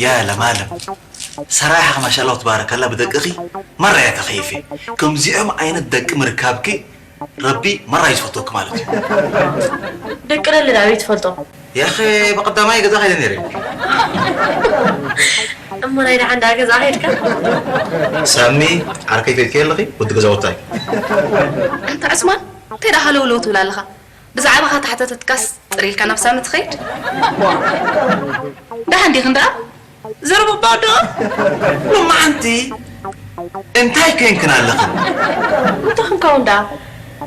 ያ ለማለም ሰራሕኻ ማሻላ ትባረከላ ብደቅኺ መራያ ተኸይፌ። ከምዚኦም ዓይነት ደቂ ምርካብኪ ረቢ መራይ ዝፈትወኪ ማለት እዩ። ደቂ ለሊ ዳዊት ትፈልጦ? ያኸ ብቐዳማይ ገዛ ከይደ ነይረ። እሞ ናይ ደሓን ዳ ገዛ ከይድካ? ሳሚ ዓርከይ ከይድኪ ኣለኺ ወዲ ገዛውታይ። ኣንታ ዕስማን እንታይ ደኣ ሃለውለው ትብል ኣለኻ? ብዛዕባኻ ተሓተተትካስ ጥር ኢልካ ናብ ሳሚ ትኸይድ? ደሓን ዲኽን ደኣ? ዝርብባ ዶ? ሎማዓንቲ እንታይ ኮይንክን ኣለኽን? እንታይ ክንከውን ደኣ?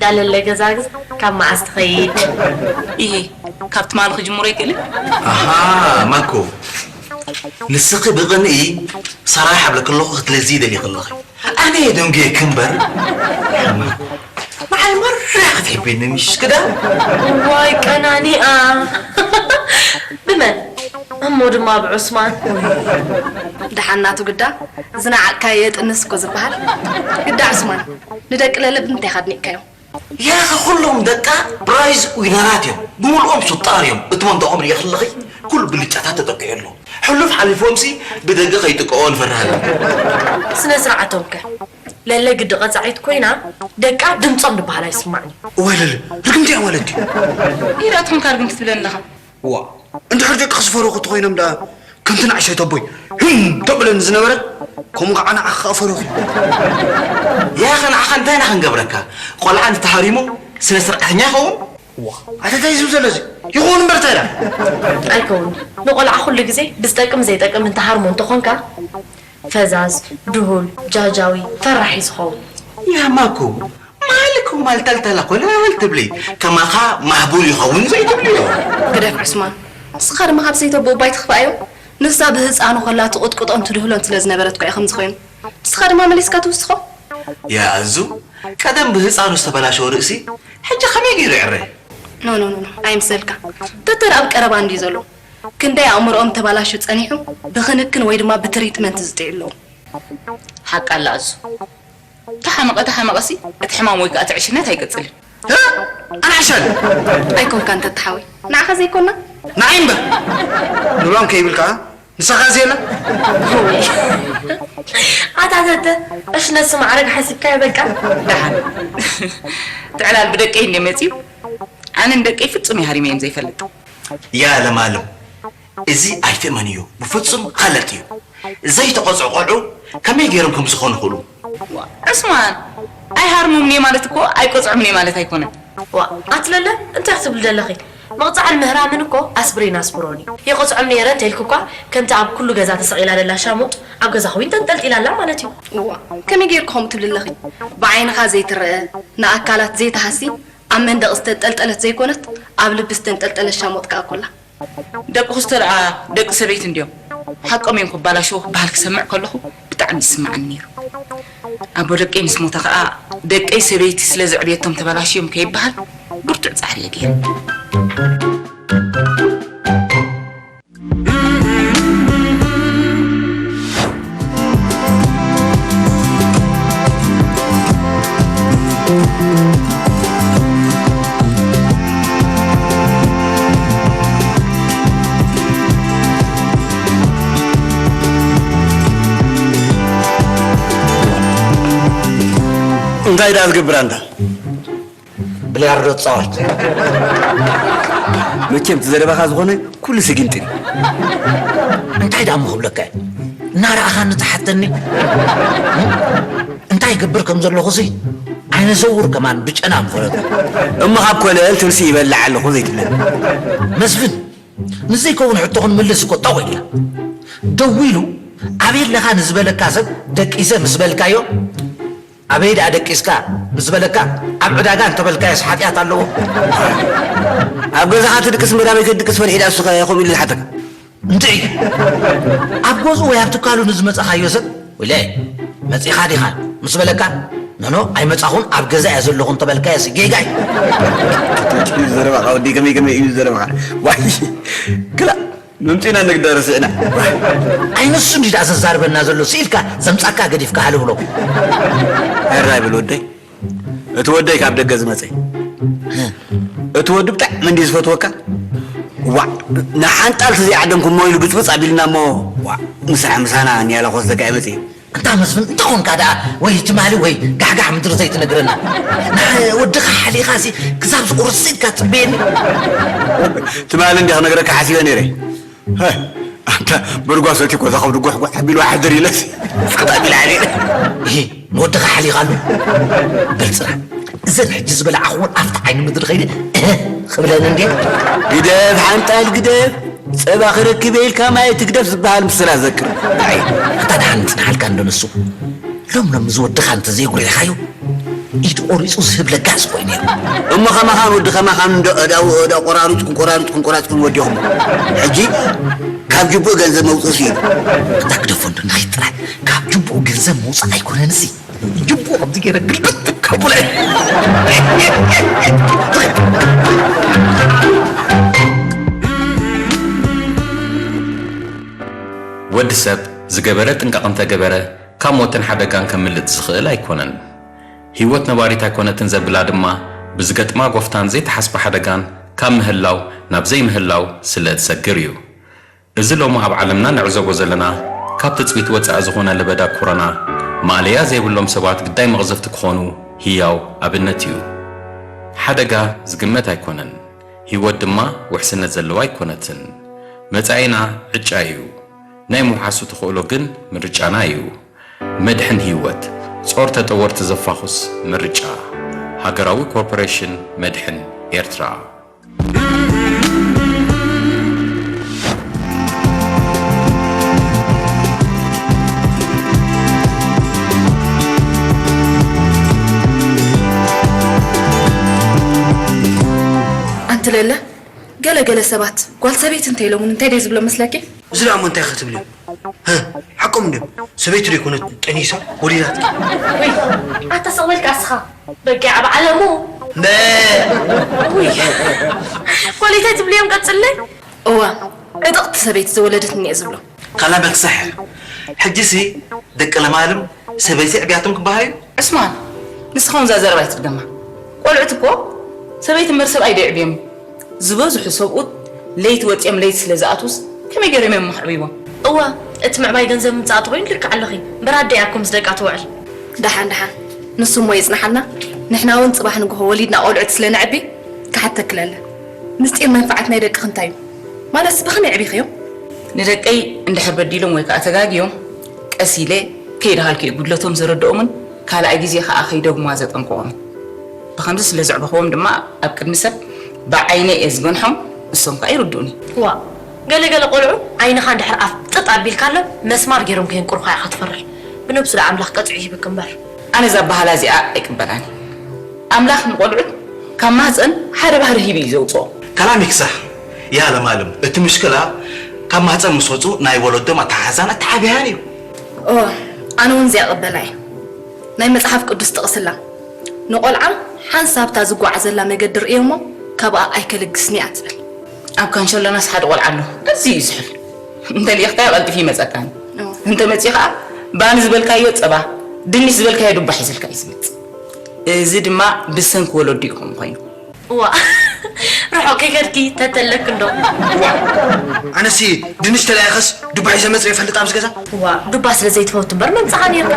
ዳለለ ገዛ ግዝ ካብ መዓስ ትኸይድ? ይሄ ካብ ትማሊ ክጅምሮ ይክእል እዩ። ኣሃ ማኮ ንስኺ ብቕንኢ ሰራይ ሓብለ ከለኹ ክትለዚ ይደሊ ከለኺ ኣነ ደንጉየኪ እምበር ንዓይ መርያ ክትሕብኒ ምሽ ክዳ ዋይ ቀናኒኣ ብመን እሞ ድማ ብዑስማን ደሓን ናቱ ግዳ ዝነዓቕካዮ የጥንስ እኮ ዝበሃል። ግዳ ዑስማን ንደቂ ለለ ብምንታይ ኢኻ ኣድኒቕካዮም? ያኸ ኩሎም ደቃ ፕራይዝ ዊነራት እዮም ብምልኦም ሱጣር እዮም እቲ መንደቖም ሪኦ ከለኺ ኩሉ ብልጫታት ተጠቂዑ ኣሎ ሕሉፍ ሓሊፎምሲ ብደገ ከይጥቀኦ ንፈርሃለን ስነ ስርዓቶም ከ ለለ ግዲ ቀጻዒት ኮይና ደቃ ድምጾም ዝበሃል ኣይስማዕን እዩ ወለል ርግምቲ እያ ወለዲ ኢራትኩም ካርግም ክትብለኒ ኣለኻ ዋ እንድሕር ደቂ ክስፈሩ ክትኮይኖም ደኣ ከምቲ ንኣሸይ ተቦይ ህም ተብለኒ ዝነበረት ከምኡ ከዓ ንዓኻ ክፈሩኺ ያኸ ንዓኻ እንታይ ኢና ክንገብረካ ቆልዓ እንተሃሪሙ ስነ ስርዓተኛ ይኸውን ኣተታይ ዝብ ዘለዚ ይኸውን እምበር እንታይ ኣይከውን ንቆልዓ ኩሉ ግዜ ብዝጠቅም ዘይጠቅም እንተሃርሞ እንተኾንካ ፈዛዝ ድሁል ጃጃዊ ፈራሒ ዝኸውን ያማኩም ማልኩም ማልተልተላ ኮለል ትብሊ ከማኻ ማህቡል ይኸውን ዘይትብልዮ ግደፍ ዑስማን ንስኻ ድማ ካብ ሰይተቦ እባይ ትኽፋእዮ ንሳ ብህፃኑ ከላ ትቕጥቅጦን ትድህሎን ስለ ዝነበረት እኮ እዩ ከምዚ ኮይኑ ንስኻ ድማ መሊስካ ትውስኾ ያ ኣዙ ቀደም ብህፃኑ ዝተበላሸወ ርእሲ ሕጂ ከመይ ገይሩ ይዕረ ኖ ኖ ኖ ኣይምሰልካ ተተር ኣብ ቀረባ እንድዩ ዘሎ ክንደይ ኣእምሮኦም ተባላሹ ጸኒሑ ብክንክን ወይ ድማ ብትሪትመንት ዝጥዩ ኣለዉ ሓቂ ኣላ ኣዙ ተሓመቐ ተሓመቐሲ እቲ ሕማም ወይ ከዓ እቲ ዕሽነት ኣይቅፅልን ኣናዕሻል ኣይኮንካ እንተ ተሓወይ ንዓኻ ዘይኮና ንዓይ እምበር ንባም ከይብልካ ንስኻ ዜና ኣታተተ እሽ ነሱ ማዕረግ ሓሲብካዮ በቃ ደሓን ትዕላል ብደቀይ እንደ መፅዩ ኣነ ንደቀይ ፍጹም ይሃሪመ እዮም ዘይፈልጥ ያ ለማለም እዚ ኣይትእመንዮ ብፍጹም ኸለጥ እዩ ዘይተቖፅዑ ቆልዑ ከመይ ገይሮም ከም ዝኾኑ ይኽእሉ ዕስማን ኣይሃርሙምኒ ማለት እኮ ኣይቆፅዑምኒ ማለት ኣይኮነን ዋ ኣትለለ እንታይ ክትብል ዘለኺ ምቕፃዕን ምህራምን እኮ ኣስብሬን ኣስብሮን እዩ ይቕፅዖም ነይረ እንተልኪ እኳ ከምቲ ኣብ ኩሉ ገዛ ተሰቒላ ደላ ሻሙጥ ኣብ ገዛኹ እውን ተንጠልጢላ ኣላ ማለት እዩ እዋ ከመይ ጌርኪ ከምኡ ትብሊ ኣለኺ ብዓይንኻ ዘይትረአ ንኣካላት ዘይትሃሲ ኣብ መንደቕ ዝተንጠልጠለት ዘይኮነት ኣብ ልቢ ዝተንጠልጠለት ሻሙጥ ከኣ ኮላ ደቅኹስ ተደኣ ደቂ ሰበይቲ እንድዮም ሓቆም እዮም ክባላሸዉ ክበሃል ክሰምዕ ከለኹ ብጣዕሚ ይስምዓኒ ነይሩ ኣቦ ደቀይ ምስ ሞተ ኸኣ ደቀይ ሰበይቲ ስለ ዘዕብየቶም ተበላሽዮም ከይበሃል ብርቱዕ ጻዕሪ እየ ገይረ እንታይ ደኣ ዝገብር ኣንታ? ብልያርዶ ትጻወት። መቸም እቲ ዘረባኻ ዝኾነ ኩሉ ስጊምጢ እዩ። እንታይ ደኣ እሞ ክብለካ እየ? እናረኣኻኒ ትሓተኒ? እንታይ ይገብር ከም ዘለኹ ሲ? ዓይነ ሰውር ከማን ብጨና ምኾነካ። እሞ ካብ ኮለል ትምሲ ይበልዕ ኣለኹ ዘይትብለኒ። መስፍን፣ ንዘይከውን ሕቶ ክንምልስ እኮ ጠው ኢልና። ደዊሉ ኣበይ ኣለኻ ንዝበለካ ሰብ ደቂሰ ምስ በልካዮ፣ ኣበይ ደኣ ደቂስካ ምስ በለካ፣ ኣብ ዕዳጋ እንተበልካዮስ ሓጢኣት ኣለዎ? ኣብ ገዛኻ ትድቅስ እምበር ኣበይ ከድቅስ ፈሪሑ ደኣ እሱ ኸ ከምኡ ኢሉ ዝሓተካ? እንድዒ፣ ኣብ ገዝኡ ወይ ኣብ ትካሉ ንዝመጻኻዮ ሰብ፣ "ወይለ፣ መጺኻ ዲኻ?" ምስ በለካ፣ "ኖኖ፣ ኣይመጻኹን፣ ኣብ ገዛ እየ ዘለኹ" እንተበልካዮሲ ጌጋ እዩ። እዩ ዘረባኻ ወዲ፣ ከመይ ከመይ እዩ ዘረባኻ? ዋይ፣ ክላእ፣ መምጺእና ንግዳ ረሲዕና። ኣይ፣ ንሱ እንዲ ደኣ ዘዛርበና ዘሎ፣ ስኢልካ ዘምጻካ ገዲፍካ ሃለ ብሎ። ሕራይ በል ወደይ። እቲ ወደይ ካብ ደገ ዝመጸ። እቲ ወዲ ብጣዕሚ እንዲ ዝፈትወካ። ዋዕ፣ ንሓንጣል ዘይዓደምኩ እሞ ኢሉ ብጽብጽ ኣቢልና እሞ፣ ዋዕ፣ ምሳሕ ምሳና ኒያላ ክወስደካ እየ መጺእ። እንታ መስፍን፣ እንታይ ኾንካ ደኣ? ወይ ትማሊ ወይ ጋሕጋሕ ምድሪ ዘይትነግረና። ንዓ ወድኻ ሓሊኻሲ ክሳብ ዝቑርስ ኢልካ ትጽበየኒ? ትማሊ እንዲያ ክነግረካ ሓሲበ ነይረ። ሀ፣ ኣንታ መርጓ ሰትዩ እኮ እዛ ከብዱ ጓሕጓሕ ኣቢሉ ኣሕድር ኢለሲ፣ ስቕጥ ኣቢለ ሓዲረ። ይሄ ንወድኻ ሓሊኻሉ። በል ጽናሕ፣ እዘን ሕጂ ዝበላዕኽወን ኣብቲ ዓይኒ ምድሪ ኸይደ፣ እህ፣ ክብለን እንድየ። ግደፍ ሓንጣል ግደፍ፣ ጸባ ክረክብ ኢልካ ማይ ትግደፍ ዝበሃል ምስላ ዘክር። ኣይ፣ ኣታ ደሓን ጽንሓልካ እንዶ ንሱ። ሎም ሎም እዚ ወድኻ እንተ ዘይጉሪዕኻዮ፣ ኢድ ቆሪጹ ዝህብ ለጋስ ኮይኑ ነይሩ። እሞ ከማኻን ወዲ ከማኻን እንዶ እዳ፣ እዳ ቆራሪጽኩን፣ ቆራሪጽኩን፣ ቆራሪጽኩን ወዲኹም። ሕጂ ካብ ጅቡእ ገንዘብ መውጽእ ስኢኑ። ኣታ ግደፎ እንዶ ንኸይድ ጥራይ። ካብ ጅቡእ ገንዘብ መውጽእ ኣይኮነን እዚ። ጅቡእ ከምዚ ገይረ ግልብጥ ከብሎ። ወዲ ሰብ ዝገበረ ጥንቃቕ እንተገበረ፣ ካብ ሞትን ሓደጋን ከምልጥ ዝኽእል ኣይኮነን። ህይወት ነባሪት ኣይኮነትን ዘብላ ድማ፣ ብዝገጥማ ጎፍታን ዘይተሓስበ ሓደጋን ካብ ምህላው ናብ ዘይምህላው ስለ እትሰግር እዩ። እዚ ሎሚ ኣብ ዓለምና ንዕዘቦ ዘለና፣ ካብ ትጽቢት ወጻኢ ዝኾነ ለበዳ ኮሮና፣ ማእለያ ዘይብሎም ሰባት ግዳይ መቕዘፍቲ ክኾኑ ህያው ኣብነት እዩ። ሓደጋ ዝግመት ኣይኮነን። ህይወት ድማ ውሕስነት ዘለዋ ኣይኮነትን። መጻኢና ዕጫ እዩ። ናይ ምውሓሱ ተኽእሎ ግን ምርጫና እዩ። መድሕን ህይወት፣ ጾር ተጠወርቲ ዘፋኹስ ምርጫ። ሃገራዊ ኮርፖሬሽን መድሕን ኤርትራ። ኣንቲ ለለ፣ ገለ ገለ ሰባት ጓል ሰበይቲ እንተ ኢሎምን እንታይ ደይ ዝብሎ መስለኪ? እዚ ደኣ እሞ እንታይ ክትብሊ? ህ፣ ሓቆም እንድዮም። ሰበይቲ ዶ ኣይኮነት ጠኒሳ ወሊዳትኪ? ውይ፣ ኣታ ስቕ በልካ እስኻ። በጊዕ ኣብ ዓለሙ። መ ውይ፣ ኮሊታይ ትብልዮም ቀጽለይ። እዋ፣ ዕጥቕቲ ሰበይቲ ዝወለደትኒ እየ ዝብሎ። ካላ በል ክሳሕ። ሕጂሲ ደቂ ለማለም ሰበይቲ ኣዕብያቶም ክበሃዩ? ዑስማን፣ ንስኻ እውን እዛ ዘረባ ኣይትድገማ። ቆልዑት እኮ ሰበይቲ እምበር ሰብኣይ ዶ የዕብዮም እዩ? ዝበዝሑ ሰብኡት ለይቲ ወጺኦም ለይቲ ስለ ዝኣትዉስ ከመይ ገይሮም እዮም እሞ ከዕብይዎም? እወ፣ እቲ ምዕባይ ገንዘብ ምምጻእ ተኾይኑ ልክዕ ኣለኺ። እምበር ኣደ እያ እኮ ምስ ደቃ ትውዕል። ደሓን ደሓን ንሱ እሞ የጽንሓልና። ንሕና እውን ጽባሕ ንግሆ ወሊድና ቆልዑት ስለ ነዕቢ ክሓተኪ ለለ። ምስጢር መንፍዓት ናይ ደቅኺ እንታይ እዩ? ማለትስ ብኸመይ ኣዕቢኽዮም? ንደቀይ እንድሕር በዲሎም ወይ ከኣ ተጋግዮም ቀስ ኢለ ከይደሃልኩ እየ ጉድለቶም ዘረድኦምን ካልኣይ ግዜ ከኣ ከይደግሙዋ ዘጠንቅቖምን። ብኸምዚ ስለ ዘዕበኽዎም ድማ ኣብ ቅድሚ ሰብ ብዓይነይ እየ ዝገንሖም፣ እሶም ከኣ ይርድኡኒ። ዋእ! ገለ ገለ ቆልዑ ዓይንኻ እንድሕር ኣፍጥጥ ኣቢልካሎም መስማር ገይሮም ከየንቅሩኻ ኢኻ ትፈርድ። ብነብሱ ደኣ ኣምላኽ ቀጺዑ ይህብክ እምበር። ኣነ እዛ ኣበሃህላ እዚኣ ኣይቅበላን እየ። ኣምላኽ ንቖልዑት ካብ ማህጸን ሓደ ባህሪ ሂቡ እዩ ዘውጽኦም። ከላም ይክሳሕ ያ ለማለም፣ እቲ ምሽክላ ካብ ማህጸን ምስ ወጹ ናይ ወለዶም ኣተሓሕዛን ኣተዓብያን እዩ። ኦህ፣ ኣነ እውን እዚኣ እቕበላ እየ። ናይ መጽሓፍ ቅዱስ ጥቕሲ ኣላ፣ ንቖልዓ ሓንሳብ እታ ዝጓዓዘላ መገዲ ርእዮ እሞ ካብኣ ኣይከልግስን እያ ትብል። ኣብ ካንሸሎናስ ሓደ ቖልዓ ኣሎ፣ ኣዝዩ እዩ ዝሕል። እንተ ልኢኽካዮ ቀልጢፉ ይመጸካን እንተ መጺኡ ከኣ ባኒ ዝበልካዮ ጸባ፣ ድንሽ ዝበልካዮ ዱባ ሒዝልካ እዩ ዝመጽእ። እዚ ድማ ብሰንኪ ወለዱ እዩ ከምኡ ኮይኑ። እዋእ ከይከድኪ ተተለክ እንዶ። ዋ፣ ኣነሲ ድንሽ ተላኢኸስ ዱባ ሒዘ መፅእ ይፈልጥ ኣብዚ ገዛ። ዋ፣ ዱባ ስለ ዘይትፈቱ እምበር መምፃኻ ነይርካ።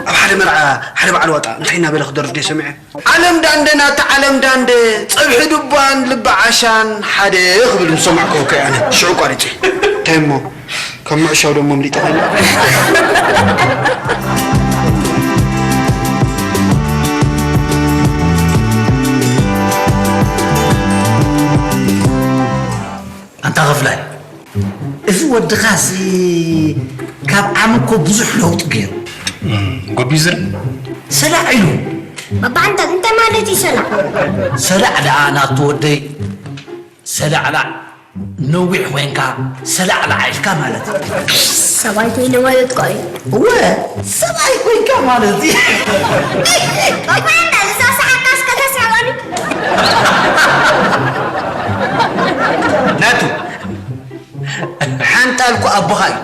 ኣብ ሓደ መርዓ ሓደ በዓል ዋጣ እንታይ እናበለ ክደርፍ ደይ ሰሚዐ። ዓለም ዳንደ ናታ ዓለም ዳንደ፣ ፀብሒ ዱባን ልቢ ዓሻን ሓደ ክብል ምስ ሰማዕኩ እኮ ኣነ ሽዑ ቋሪፀ። እንታይ እሞ ካብ ምዕሻው ደሞ ኣምሊጠ ኸይኑ። ኣንታ ኸፍላይ፣ እዚ ወድኻሲ ካብ ዓሚ እኮ ብዙሕ ለውጢ ገይሩ። ጎቢዝር ሰላዕ ኢሉ። ባባ፣ እንታይ፣ እንታይ ማለት እዩ ሰላዕ? ሰላዕ ደኣ ናቱ ወደይ፣ ሰላዕላዕ ነዊሕ ኮይንካ ሰላዕላዕ ኢልካ ማለት እዩ። ሰብኣይ ኮይነ ማለት እኮ እዩ። እወ፣ ሰብኣይ ኮይንካ ማለት እዩ። ባባ፣ እንታይ፣ እዛ ሰሓቃስ ከተስሕቐኒ? ናቱ፣ ሓንጣል እኮ ኣቦኻ እዩ።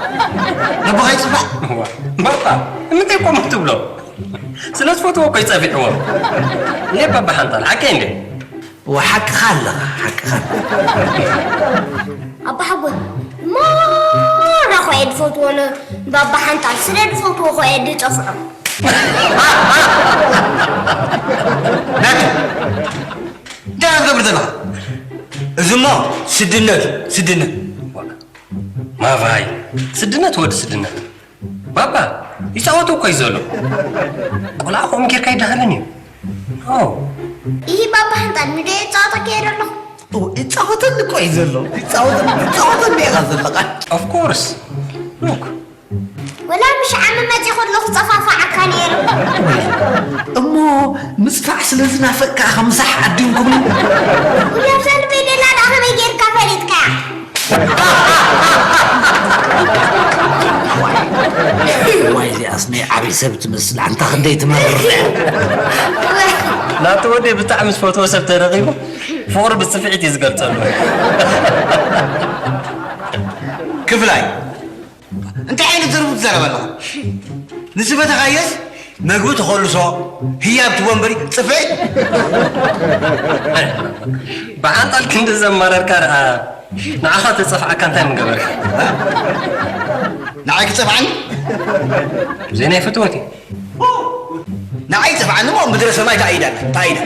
ነቦኻ ይጽባዕ። እዋ፣ ባባ፣ ንምንታይ ከምኡ ትብሎ? ስለ ዝፈትዎ እኮ ይጸፊዕዎ። እንዴ ባባ ሓንጣል፣ ሓቀይ እንዴ? እዋ፣ ሓቅኻ ኣለኻ፣ ሓቅኻ ኣለኻ። ኣባ ሓጎይ፣ ማራ እኮ እየ ዝፈትዎ ነ-፣ ባባ ሓንጣል፣ ስለ ዝፈትዎ እኮ እየ ዝጸፍዖ። ናቱ፣ እንታይ ትገብር ዘለኻ? እዚ እሞ ስድነት፣ ስድነት። ማቫይ፣ ስድነት ወዲ ስድነት። ባባ፣ ይጻወቱ እኮ እዩ ዘሎ። ቆልዓ ከምኡ ጌርካ ይደሃልን እዩ። ኦ። ይህ ባባ ሕንጣል፣ ንደ ይጻወተካ እየ ዘለኹ። ኦ፣ ይጻወተኒ እኮ እዩ ዘሎ። ይጻወተኒ፣ ይጻወተኒ ኢኻ ዘለኻ። Of course. Look. ወላ ምሽ ዓሚ መጺእ ከለኹ ጸፋፋዓካ ነይሩ። እሞ ምጽፋዕ ስለ ዝናፈቅካ ኢኻ ምሳሕ ዓዲምኩምኒ? ጉያ ብሰንድ ቤደላ ደኣ ከመይ ጌርካ ፈሊጥካያ? ዋይ፣ እዚኣስ ናይ ዓብዪ ሰብ ትመስል፣ ኣንታ ክንደይ ትመርር እያ። ናቱ ወደይ ብጣዕሚ ዝፈትዎ ሰብ ተረኺቡ፣ ፍቕሩ ብጽፍዒት እዩ ዝገልጸሉ። ክፍላይ፣ እንታይ ዓይነት ዘረባ ትዛረብ ኣለኻ? ንዝፈተኻዮስ መግቢ ተኸልሶ፣ ህያብ ትቦ እምበሪ፣ ጽፍዒ። ብዓንጣል ክንዲ ዘማረርካ ደኣ፣ ንዓኻ ተጸፍዓካ እንታይ ምገበርካ? ንዓይ ክጸፍዓኒ? ዘይናይ ፍትወት እዩ። ንዓይ ጸፍዓኒ እሞ ምድረ ሰማይ ተኣይዳ ኣላ፣ ተኣይዳ።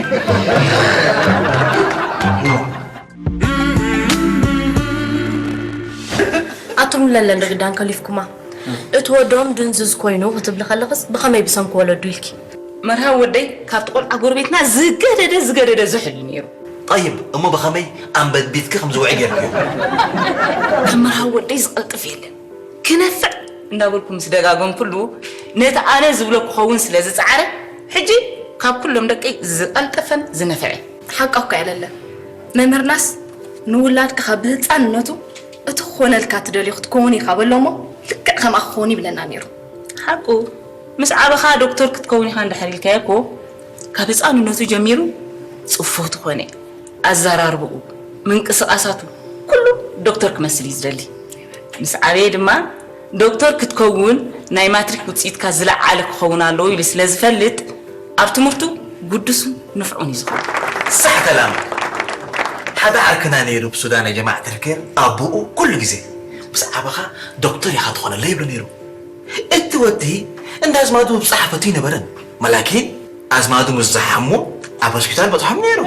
ኣቱም ለለን ዶ ግዳን ከሊፍኩማ? እቲ ወዶም ድንዙዝ ኮይኑ ክትብሊ ከለኽስ ብኸመይ ብሰንኪ ወለዱ ኢልኪ? መርሃዊ ወደይ ካብቲ ቆልዓ ጎረቤትና ዝገደደ ዝገደደ ዝሕል እዩ ነይሩ። ጠይብ፣ እሞ ብኸመይ ኣንበድቢትኪ ከም ዝውዒ ጌርክዮ? ከም መርሃዊ ወደይ ዝቐልጥፍ የለን። ክነፍዕ እንዳበልኩ ምስ ደጋገምኩሉ፣ ነቲ ኣነ ዝብሎ ክኸውን ስለ ዝጸዓረ፣ ሕጂ ካብ ኩሎም ደቀይ ዝቐልጠፈን ዝነፍዐ። ሓቃ እኮ እያ ለለ። መምህርናስ ንውላድካ ካብ ብህጻንነቱ እቲ ክኾነልካ ትደልዮ ክትከውን ኢኻ በሎ እሞ፣ ልክዕ ከምኣ ክኸውን ይብለና ነይሩ። ሓቁ፣ ምስ ዓበኻ ዶክተር ክትከውን ኢኻ እንድሕር ኢልካዮ እኮ፣ ካብ ህጻንነቱ ጀሚሩ ጽፎት ኮነ። ኣዘራርብኡ፣ ምንቅስቓሳቱ፣ ኩሉ ዶክተር ክመስል እዩ ዝደሊ። ምስ ዓበየ ድማ ዶክተር ክትከውን ናይ ማትሪክ ውጽኢትካ ዝለዓለ ክኸውን ኣለዎ ኢሉ ስለ ዝፈልጥ፣ ኣብ ትምህርቱ ግዱስን ንፍዑን እዩ ዝኸውን። ሳሕ ከላም። ሓደ ዓርክና ነይሩ ብሱዳን ያ ጀማዓት ኣልከይር፣ ኣቦኡ ኩሉ ግዜ፣ "ምስ ዓበኻ ዶክተር ኢኻ ትኾነለይ" ይብሎ ነይሩ። እቲ ወዲ እንዳ ኣዝማዱ ምብጻሕ ፈቱ ኣይነበረን። መላኪን ኣዝማዱ ምስ ዝሓሙ ኣብ ሆስፒታል በጽሖም ነይሩ።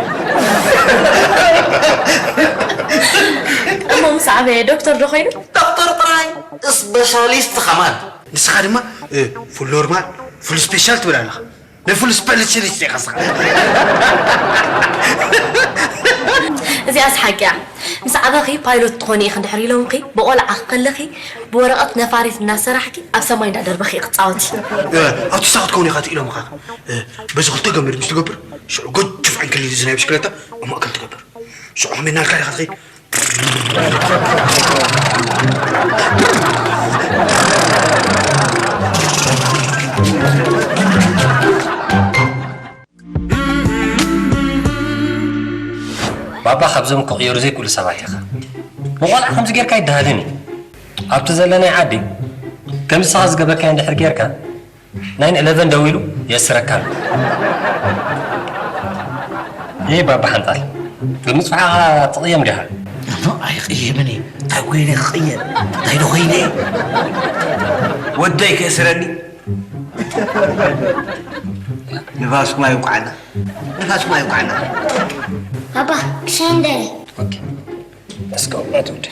እሞ ምስ ዓበየ ዶክተር ዶ ኾይኑ? ዶክተር ጥራይ፣ ስፔሻሊስት ኸማን። ንስኻ ድማ፣ እ፣ ፉል ኖርማል፣ ፉል ስፔሻል ትብል ኣለኻ። ናይ ፉል ስፔሻሊስት ኢኻ ንስኻ። እዚኣስ ሓቂ እያ። ምስ ዓበኺ ፓይሎት ትኾኒ ኢኺ እንድሕር ኢሎምኺ፣ ብቆልዓ ከለኺ ብወረቐት ነፋሪት እናሰራሕኪ ኣብ ሰማይ እንዳደርበኺ ክትጻወቲ። እ፣ ኣውቲስታ ክትከውን ኢኻ ኢሎምኻ። እ፣ በዚ ክልተ ገመድ ምስ ትገብር፣ ሽዑ ገጅፍ ዕንክሊል እዚ ናይ ብሽክለታ ኣብ ማእከል ትገብር። ሽዑ ከመይ እናልካ ኢኻ ትኸይድ? ባባ ካብዞም ክቕየሩ ዘይክእሉ ሰባት ኢኻ። ብቖልዓ ከምዚ ጌርካ ኣይደሃልን እዩ። ኣብቲ ዘለናይ ዓዲ ከምዚ ንስኻ ዝገበርካዮ እንድሕር ጌርካ፣ ናይን ኢለቨን ደዊሉ የእስረካ ኣሎ። ይህ ባባ ሓንጣል፣ ብምጽፋዕኻ ትቕየም ዲኻ? ኖ፣ ኣይቕየምን እየ። እንታይ ኮይነ ክቕየም? እንታይ ዶ ኮይነ? ወደይ ክእስረኒ? ንፋስኩም ኣይውቃዕና። ንፋስኩም ኣይውቃዕና። ኣባ፣ ሻንደረ። ኦኬ። እስከ እውቀት ውድ።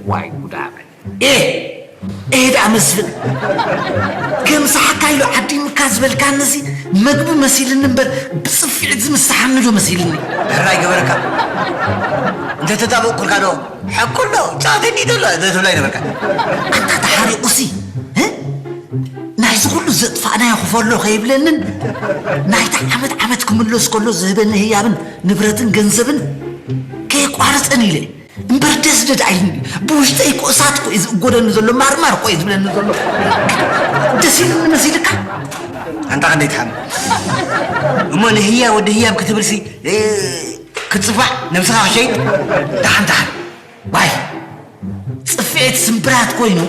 ዋይ ጉድ ኣበል። ኤ! ኤ ደኣ መስፍን። ከምዝሓካ ኢሉ ዓዲምካ ዝበልካንሲ መግቢ መሲልኒ እምበር ብጽፊዕት ዝምስሓኒ ዶ መሲልኒ? ሕራይ ገበረካ። እንተ ተጣበቕኩልካ ዶ፣ "ሓቁ ኣሎ፣ ጻተኒ ዘሎ" ዘትብላ ይነበርካ። ኣታ ተሓሪቑሲ፣ እ? ናይዚ ኩሉ ዘጥፋእናዮ ክፈሎ ከይብለንን፣ ናይታ ዓመት ዓመት ክምለስ ከሎ ዝህበኒ ህያብን ንብረትን ገንዘብን ከየቋርጽን ኢለ። እምበር ደስ ደድ ኣይልኒ። ብውሽጠይ እኮ እሳት እኮ እዩ ዝእጎደኒ ዘሎ፣ ማርማር እኮ እዩ ዝብለኒ ዘሎ። ደስ ኢሉኒ መሲልካ? ኣንታ ክንደይ ትሓም። እሞ ንህያ ወዲ ህያብ ክትብልሲ፣ እ፣ ክትጽፋዕ ነብስኻ ክሸይጥ? ደሓን፣ ደሓን። ዋይ፣ ጽፍዒት ስምብራት ኮይኑ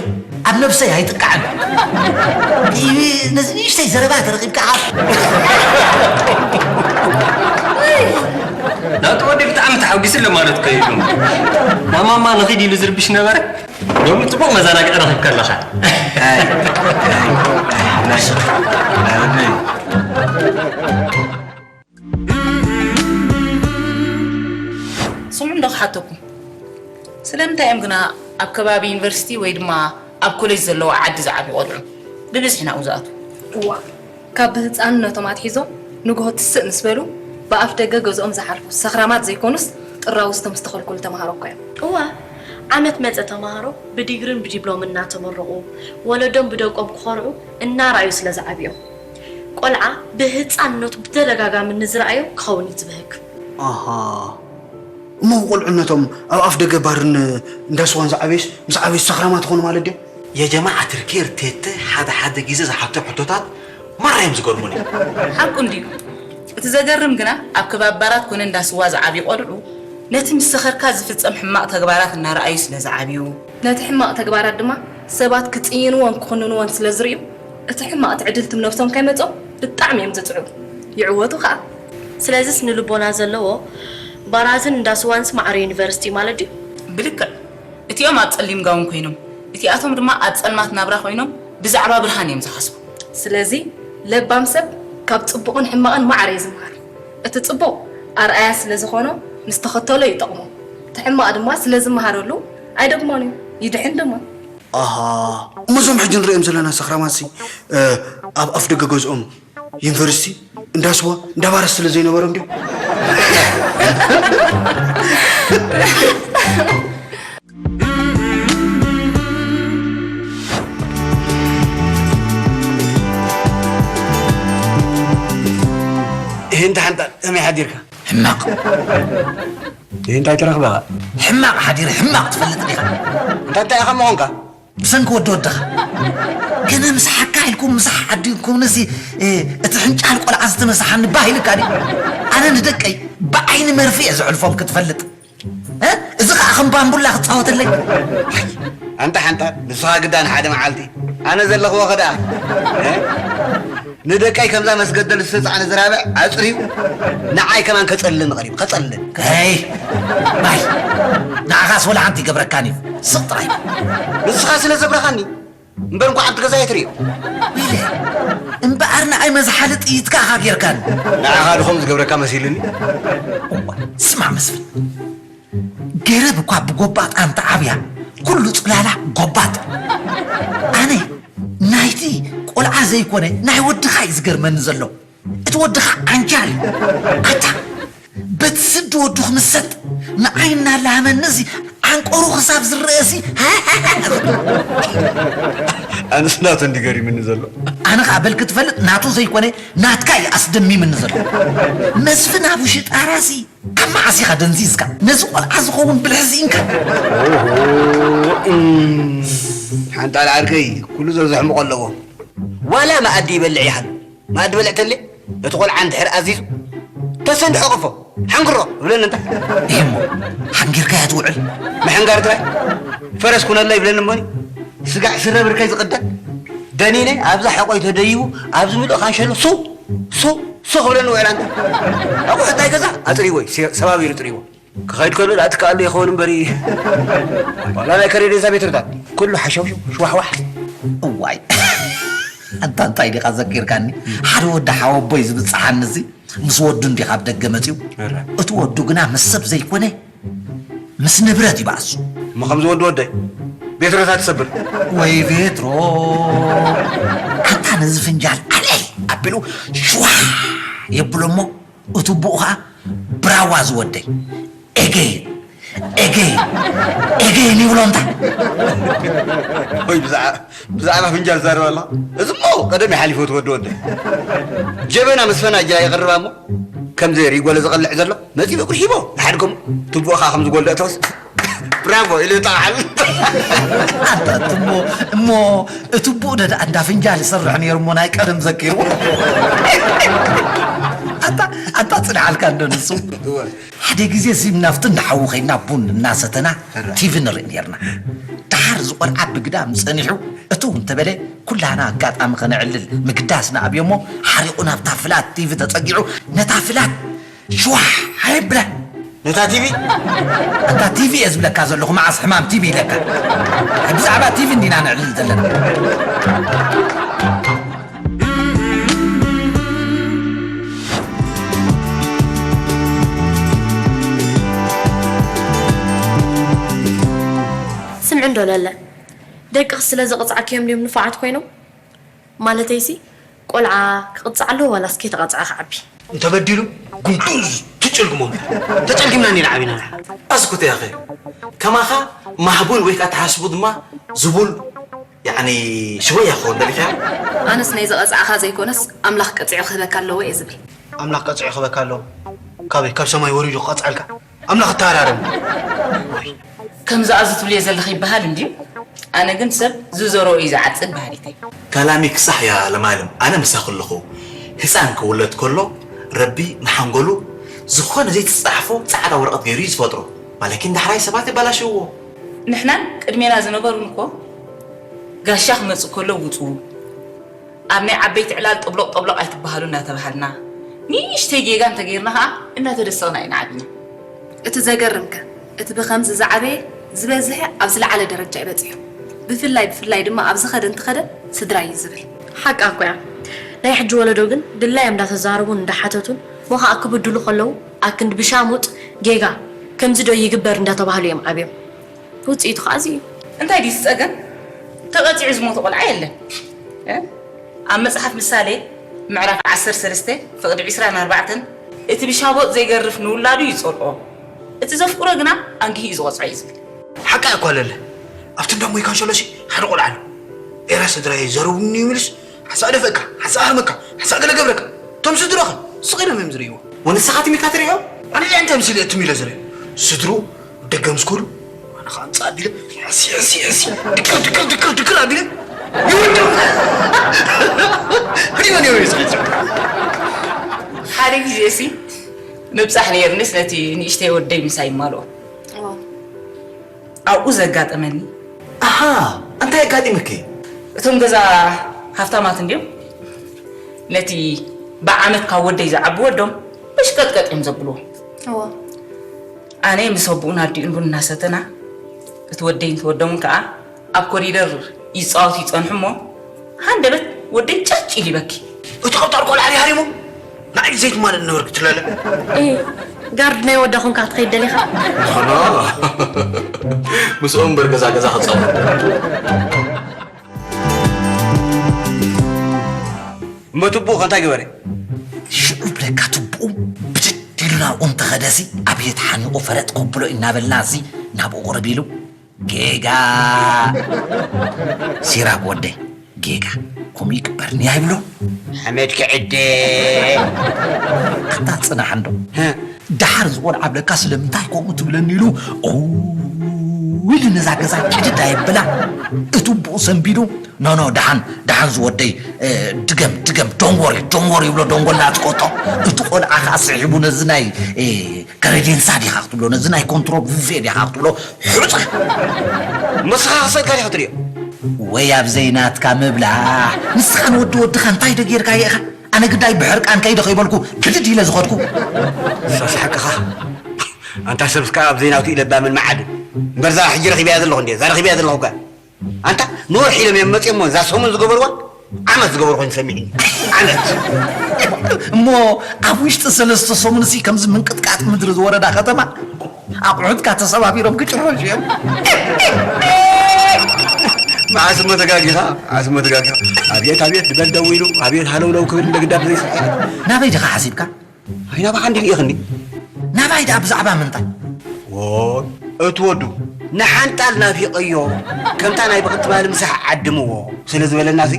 ኣብ ነብሰይ ኣይጥቃዕን። ነዚ ንእሽተይ ዘረባ ተረኺብካ ኣብ ናቱ ወዲ ብጣዕሚ ተሓጒሱ ኣሎ ማለት እኮ እዩ። ናብ ማማ ንኺድ ኢሉ ዝርብሽ ነበረ። ሎሚ ጽቡቕ መዘናግዒ ረኺብካ ኣለኻ። ኣይ፣ ኣይ፣ ኣይ፣ ኣይ፣ ኣይ። ስምዑ እንዶ ክሓተኩም። ስለምንታይ እዮም ግና ኣብ ከባቢ ዩኒቨርሲቲ ወይ ድማ ኣብ ኮሌጅ ዘለዋ ዓዲ ዝዓብዩ ቆልዑ ብብዝሒ ናብኡ ዝኣትዉ? እዋ፣ ካብ ብህፃንነቶም ኣትሒዞም ንግሆ ትስእ ምስ በሉ ብኣፍ ደገ ገዝኦም ዝሓልፉ ሰኽራማት ዘይኮኑስ ጥራውዝቶም ዝተኸልከሉ ተምሃሮ እኮ እዮም። እዋ፣ ዓመት መጸ ተምሃሮ ብዲግሪን ብዲፕሎምን እናተመረቑ፣ ወለዶም ብደቆም ክኾርዑ እናረኣዩ ስለ ዝዓብዮም፣ ቆልዓ ብህጻንነቱ ብተደጋጋሚ ንዝረኣዮ ክኸውን እዩ ዝብህግ። ኣሃ። እሞ ቆልዕነቶም ኣብ ኣፍ ደገ ባርን እንዳ ስዋን ዝዓበዩስ፣ ምስ ዓበዩስ ሰኽራማት ይኾኑ ማለት ድዮም? የጀማዓ ትርኪ ርቴተ ሓደ ሓደ ግዜ ዝሓቶም ሕቶታት ማራ እዮም ዝገርሙኒ። ሓቁ እንድዩ። እቲ ዘገርም ግና ኣብ ከባቢ ባራት ኮነ እንዳ ስዋ ዝዓብዩ ቆልዑ ነቲ ምስ ሰኸርካ ዝፍጸም ሕማቕ ተግባራት እናረኣዩ ስለ ዝዓብዩ፣ ነቲ ሕማቕ ተግባራት ድማ ሰባት ክጽይንዎን ክኹንንዎን ስለ ዝርእዩ፣ እቲ ሕማቕ ትዕድልቲ ነብሶም ከይመጾም ብጣዕሚ እዮም ዝጽዕሩ። ይዕወቱ ኸኣ። ስለዚ ስነ ልቦና ዘለዎ ባራትን እንዳ ስዋንስ ማዕረ ዩኒቨርሲቲ ማለት ድዩ? ብልክዕ። እቲኦም ኣብ ጸሊም ጋውን ኮይኖም፣ እቲኣቶም ድማ ኣብ ጸልማት ናብራ ኮይኖም ብዛዕባ ብርሃን እዮም ዝሓስቡ። ስለዚ ለባም ሰብ ካብ ጽቡቕን ሕማቕን ማዕረ እዩ ዝምሃር። እቲ ጽቡቕ ኣርኣያ ስለ ዝኾኖ ምስ ተኸተሎ ይጠቕሞ። እቲ ሕማቕ ድማ ስለ ዝመሃረሉ ኣይደግሞን እዩ፣ ይድሕን ድማ። ኣሃ፣ እሞ እዞም ሕጂ ንሪኦም ዘለና ሰኽራማትሲ፣ እ፣ ኣብ ኣፍ ደገ ገዝኦም ዩኒቨርሲቲ፣ እንዳ ስዋ፣ እንዳ ባራት ስለ ዘይነበሮም ድዮም? እህ፣ እንተ ሓንጣል ከመይ ሓዲርካ? ሕማቕ። እህ፣ እንታይ ተረኽበኻ? ሕማቕ ሓዲረ፣ ሕማቕ ትፈልጥ ዲኻ? እንታይ፣ እንታይ ኢኻ ምኾንካ? ብሰንኪ ወዲ ወድኻ። ገለ ምስ ሓካ ኢልኩም ምሳሕ ዓዲንኩምንሲ፣ እ፣ እቲ ሕንጫል ቆልዓ ዝተነስሓኒ ባህ ኢልካ ድዩ? ኣነ ንደቀይ ብዓይኒ መርፍእ እየ ዘሕልፎም ክትፈልጥ። እ? እዚ ኸኣ ከም ባምቡላ ክጻወተለይ? ኣንታ ሓንጣል፣ ንስኻ ግዳ ንሓደ መዓልቲ ኣነ ዘለኽዎ ኸ ደኣ? እ? ንደቀይ ከምዛ መስገደል ዝተጻዕነ ዝራብዕ ኣጽርዩ ንዓይ ከማን ከጸልለኒ ቀሪቡ፣ ከጸልለኒ። ከይ፣ ባይ፣ ንዓኻስ ወላ ሓንቲ ይገብረካን እዩ። ስቕ ጥራይ። ንስኻ ስለ ዘብረኻኒ እምበር እንኳዕ ኣብቲ ገዛ ኣይትርእዮ። ኢለ፣ እምበኣር ንዓይ መዝሓሊ ጥይት ከኣ ጌርካኒ። ንዓኻ ድኹም ዝገብረካ መሲሉኒ። እዋ፣ ስማዕ መስፍን፣ ገረብ እኳ ብጎባጣ እንተዓብያ፣ ኩሉ ጽላላ ጎባጥ። ኣነ ናይቲ ቆልዓ ዘይኮነ ናይ ወድኻ እዩ ዝገርመኒ ዘሎ። እቲ ወድኻ ዓንጃል። ኣታ፣ በቲ ስዲ ወዱ ክምሰጥ፣ ንዓይ እናላመኒ እዚ ዓንቀሩ ክሳብ ዝረአሲ። ኣነስ ናቱ እንዲ ገሪምኒ ዘሎ። ኣነ ኸኣ በል ክትፈልጥ ናቱ ዘይኮነ ናትካ እዩ ኣስደሚምኒ ዘሎ። መስፍን ኣብ ውሽጣራሲ ካብ መዓስ ኢኻ ደንዚዝካ? ነዚ ቆልዓ ዝኸውን ብልሒ ስኢንካ? ኦሆ፣ እም፣ ሓንጣል ዓርከይ፣ ኩሉ ዘዘሕምቖ ኣለዎ። ዋላ መኣዲ ይበልዕ ይሃሉ፣ መኣዲ በልዕ ተለ፣ እቲ ቆልዓ እንድሕር ኣዚዙ፣ ተሰንድሖ ቀፎ፣ ሓንግሮ፣ እብለኒ እንታ። እሞ፣ ሓንጊርካያ ትውዕል? ምሕንጋር ጥራይ፣ ፈረስ ኩነለይ ይብለኒ እሞኒ፣ ስጋዕ ስረ ብርከይ ዝቕደድ። ደኒነ ኣብዛ ሕቆይ ተደይቡ ኣብዚ ምሉእ ካንሸሎ ሱ ሱ ሱ ክብለኒ ውዕል ኣንታ። ኣቑሑ እንታይ ገዛ ኣጽሪዎ እዩ፣ ሰባቢሩ ጥሪዎ። ክኸይድ ከሎ ደኣ ትከኣሉ ይኸውን እምበር እዩ። ዋላ ናይ ከሬዴዛ ቤትርታት ኩሉ ሓሸውሸው ሽዋሕዋሕ። እዋይ፣ ኣንታ እንታይ ዲኻ ዘኪርካኒ? ሓደ ወዲ ሓወቦይ ዝብጽሓኒ እዚ ምስ ወዱ እንዲኻ ኣብ ደገ መጺኡ። እረ። እቲ ወዱ ግና ምስ ሰብ ዘይኮነ ምስ ንብረት ይባእሱ። እሞ ከምዚ ወዲ ወደይ ቤትሮታት ትሰብር። ወይ ቤትሮ፣ ኣንታ ነዚ ፍንጃል ኣልዕል ኣቢሉ ሽዋ የብሎ እሞ፣ እቲ ቡኡ ኸዓ ብራዋ ዝወደይ። ኤገይ፣ ኤገይ፣ ኤገይ ይብሎ እንታ። ወይ ብዛዕባ ብዛዕባ ፍንጃል ትዛረብ ኣለኻ? እዚ እሞ ቀደም ይሓሊፉ ትወዲ ወደ። ጀበና ምስ ፈናጅላ ይቕርባ እሞ፣ ከምዚ ሪጎለ ዝቐልዕ ዘሎ መፂኡ እግሩ ሂቦ ንሓድጎም ትቦኻ ከም ዝጎልደ እተወስ ብራቮ ኢሉ ይጠቕዓል። ኣታ እሞ፣ እሞ እቲ ቡኡ ደዳ እንዳ ፍንጃል ይሰርሕ ነይሩ እሞ ናይ ቀደም ዘኪሩ። ኣታ፣ ኣታ ጽንዓልካ እንዶ ንሱ። ሓደ ግዜ እዚም ናብቲ እንዳሓዊ ኸይድና ቡን እናሰተና እረ። ቲቪ ንርኢ ነርና። ደሓር እዚ ቖልዓ ብግዳም ጸኒሑ እትው እንተበለ፣ ኩላና ኣጋጣሚ ኸነዕልል ምግዳስ ንኣብዮ እሞ፣ ሓሪቑ ናብታ ፍላት ቲቪ ተጸጊዑ፣ ነታ ፍላት ሽዋሕ ኣየብላ። ነታ ቲቪ? ኣንታ ቲቪ እየ ዝብለካ ዘለኹ፣ መዓስ ሕማም ቲቪ ኢለካ? ብዛዕባ ቲቪ እንዲና ነዕልል ዘለና። ስምዒ እንዶ ለለ፣ ደቅኺ ስለ ዘቕጻዕክዮም ድዮም ንፉዓት ኮይኖም? ማለተይሲ፣ ቆልዓ ክቕጻዕ ኣለዎ ዋላስ ከይተቐጽዐ ክዓቢ? እንተበዲሉ፣ ጉንዱ ትጭልግሞ እምበር። ተጨልጊምና እንዲና ዓቢና ንሕና። ኣስኩት ያኸ፣ ከማኻ ማህቡል ወይ ከዓ ተሓስቡ ድማ ዝቡል፣ ያዕኒ፣ ሽወያ ክኸውን ደሊኻዮ? ኣነስ ናይ ዝቐጻዕኻ ዘይኮነስ፣ ኣምላኽ ቀጺዑ ክህበካ ኣለዎ እየ ዝብል። ኣምላኽ ቀጺዑ ክህበካ ኣለዎ? ካበይ? ካብ ሰማይ ወሪዱ ክቐጽዐልካ? ኣምላኽ እተሃራረም። ከምዚ ኣብዚ ትብልዮ ዘለኺ ይበሃል እንድዩ። ኣነ ግን ሰብ ዝዘርኦ እዩ ዝዓጽድ በሃሊት እየ። كلامك صح يا ለማለም። ኣነ ምሳኺ ኣለኹ። ህፃን ክውለድ ከሎ ረቢ ንሓንጎሉ ዝኾነ ዘይተፃሕፎ ፃዕዳ ወረቐት ገይሩ እዩ ዝፈጥሮ። ማለኪን ዳሕራይ ሰባት የባላሽውዎ። ንሕናን ቅድሜና ዝነበሩን እኮ ጋሻ ክመፅእ ከሎ ውፁ፣ ኣብ ናይ ዓበይቲ ዕላል ጠብሎቕ ጠብሎቕ ኣይትበሃሉ እናተባሃልና፣ ንእሽተይ ጌጋ እንተገይርና ኸዓ እናተደሰቕና ኢና ዓቢና። እቲ ዘገርምከ፣ እቲ ብኸምዚ ዝዓበየ ዝበዝሐ ኣብ ዝለዓለ ደረጃ እዩ በጺሑ። ብፍላይ ብፍላይ ድማ ኣብ ዝኸደ እንትኸደ ስድራይ እዩ ዝብል። ሓቃ እኮ እያ። ናይ ሕጂ ወለዶ ግን ድላዮም እንዳተዛረቡን እንዳሓተቱን እሞ ኸዓ ክብድሉ ከለዉ ኣክንዲ ብሻሙጥ ጌጋ ከምዚ ዶ ይግበር እንዳተባህሉ እዮም ዓብዮም። ውጽኢቱ ኸዓ እዚ እዩ። እንታይ ድዩ እቲ ጸገም? ተቐጺዑ ዝሞተ ቆልዓ የለን። እ? ኣብ መጽሓፍ ምሳሌ ምዕራፍ ዓሰርተ ሰለስተ ፍቕዲ ዒስራን ኣርባዕተን፣ "እቲ ብሻቦጥ ዘይገርፍ ንውላዱ ይጸልኦ፣ እቲ ዘፍቅሮ ግና ኣንጊሁ እዩ ዝቐጽዖ" እዩ ዝብል። ሓቃ እኮ ኣለለ። ኣብቲ እንዳ ሞይ ካንሸሎሲ ሓደ ቆልዓ ኣሎ። ኤራ ስድራይ ዘረውኒ ይብልስ ሓሳእ ደፈእካ፣ ሓሳእ ሃርመካ፣ ሓሳእ ገለ ገብረካ። እቶም ስድሮኸ ስቕ ኢሎም እዮም ዝርእይዎ። ወንስኻ ትም ኢልካ ትርእዮ? ኣነ እንታይ ምስ ኢለ እትም ኢለ ዝርኢ? ስድሩ ደገ ምስ ከዱ ኣነ ኸዓ ኣምጻእ ኣቢለ ሕሲ፣ ሕሲ፣ ሕሲ፣ ድክር፣ ድክር፣ ድክር፣ ድክር ኣቢለ ይውድም። ህዲመ ነይሩ እዩ ስሒቱ። ሓደ ግዜ ሲ ምብጻሕ ነይርንስ ነቲ ንእሽተይ ወደይ ምሳይ ይማልኦ። እዎ። ኣብኡ ዘጋጠመኒ። ኣሃ፣ እንታይ ኣጋጢምኪ? እቶም ገዛ ሃፍታማት እንድዮም። ነቲ ብዓመት ካብ ወደይ ዝዓቢ ወዶም መሽቀጥቀጥ እዮም ዘብልዎ። እዎ። ኣነ ምስ ኣቦኡን ኣዲኡን ቡን እናሰተና፣ እቲ ወደይን እቲ ወዶምን ከኣ ኣብ ኮሪደር ይጻወቱ ይጸንሑ እሞ፣ ሃንደበት ወደይ ጨጭ ኢሉ ይበኪ። እቲ ቀብጣር ቆልዓ ድዩ ሃሪሙ? ንዓይ ዘይትማልእ ነበርክ ትላለ። እ፣ ጋርድ ናይ ወዳ ኾንካ ክትኸይድ ደሊኻ? ኖ፣ ኖ። ምስኦም እምበር ገዛ ገዛ ክጻወት። እሞ ትቡእ ከ እንታይ ገበረ? ሽዑ ብለካ ትቡኡ ብድድ ኢሉ ናብኡ እንተኸደሲ፣ ኣብየት ሓኒቑ ፈረጥ ከብሎ እናበልናሲ ናብኡ ቅርብ ኢሉ፣ ጌጋ። ሲራክ ወደይ፣ ጌጋ። ከምኡ ይግበርኒ ኣይብሎ። ሓመድ ክዕደ። ኣታ ጽናሕ እንዶ። ህ። ደሓር ዝቆልዓ ብለካ ስለምንታይ ከምኡ ትብለኒ ኢሉ፣ ኦ፣ ኢሉ ነዛ ገዛ ጭድድ ኣየብላ። እቲ ብኡ ሰንቢዱ፣ ኖ፣ ኖ፣ ደሓን፣ ደሓን ዝወደይ፣ እ፣ ድገም፣ ድገም፣ don't worry፣ don't worry ይብሎ፣ ደንጎላ ኣጽቆጦ። እቲ ቆልዓ ከኣ ስሒቡ ነዚ ናይ፣ እ፣ ከረዴንሳ ዲኻ ክትብሎ፣ ነዚ ናይ ኮንትሮ ቡፌ ዲኻ ክትብሎ፣ ሑጻ። መስኻ ክሰድካ ዲኻ ትሪኦ? ወይ ኣብ ዘይናትካ ምብላዕ። ንስኻ ንወዲ ወድኻ እንታይ ዶ ጌርካዮ ኢኻ? ኣነ ግዳይ ብሕርቃን ከይደ ከይበልኩ ግድድ ኢለ ዝኸድኩ። ንሳስ ሓቅኻ። ኣንታ ሰብስ ከኣ ኣብ ዘይናቱ ኢለ ባምን መዓድን። እምበር እዛ ሕጂ ረኺበያ ዘለኹ እንዴ? እዛ ረኺበያ ዘለኹ እኳ። ኣንታ ንወርሒ ኢሎም እዮም መጺኦም እሞ እዛ ሰሙን ዝገበርዋ ዓመት ዝገበሩ ኮይኑ ሰሚዕኒ። ዓመት። እሞ ኣብ ውሽጢ ሰለስተ ሰሙን ሲ ከምዚ ምንቅጥቃጥ ምድሪ ዝወረዳ ከተማ ኣቑሑትካ ተሰባቢሮም ክጭረሹ እዮም። መዓስ እሞ ተጋጊኻ፣ መዓስ እሞ ተጋጊኻ። ኣብየት፣ ኣብየት ዝበል ደው ኢሉ፣ ኣብየት ሃለውለው ክብል እንደ ግዳብ ዘይስሕቕ። ናበይ ዲኻ ሓሲብካ? ኣይ ናባኻ እንዲ ልኢኽኒ። ናባይ ደኣ ብዛዕባ ምንታይ? ዎይ፣ እቲ ወዱ ንሓንጣል ናፊቐዮ፣ ከምታ ናይ ብኽቲ ባል ምሳሕ ዓድምዎ ስለ ዝበለና ሲ፣